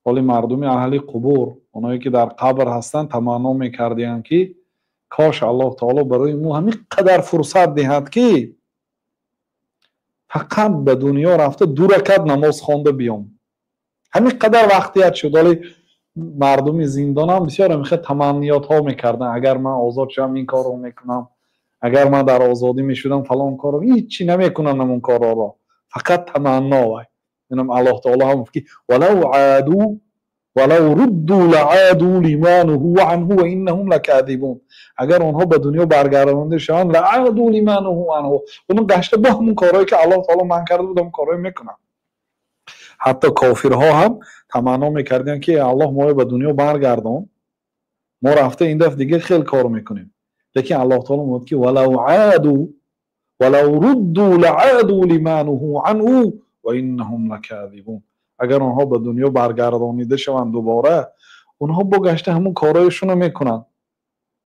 Ҳоли мардуми аҳли қубур, оное ки дар қабр ҳастанд, таманно мекардиянд, ки кош Аллоҳ таоло барои мо ҳамин қадар фурсат диҳад, ки фақат ба дунё рафта ду ракат намоз хонда биём. Ҳамин қадар вақтият шуд. Ҳоли мардуми зиндон ҳам бисёр ҳамин хел таманниётҳо мекарданд: агар ман озод шавам, ин корро мекунам, агар ман дар озодӣ мешудам, фалон корро. Ҳичи намекунанд ҳамон корҳоро, фақат таманно. Вай инам Аллоҳ таоло ҳам гуфт, ки валав аду валав рудду лааду лима нуҳу анҳу ва иннаҳум лакадибун. Агар онҳо ба дунё баргардонда шаванд, лааду лима нуҳу анҳу, онҳо гашта бо ҳамон корҳое ки Аллоҳ таоло манъ карда буд, ҳамон корҳое мекунанд. Ҳатто кофирҳо ҳам таманно мекарданд, ки Аллоҳ моро ба дунё баргардон, мо рафта ин дафъ дигар хел кор мекунем. Лекин Аллоҳ таоло мегӯяд, ки валав аду валав рудду лааду лима нуҳу анҳу ва иннаҳум лакадибун. Агар онҳо ба дунё баргардонида шаванд дубора, онҳо бо гашта ҳамон корҳояшонро мекунанд.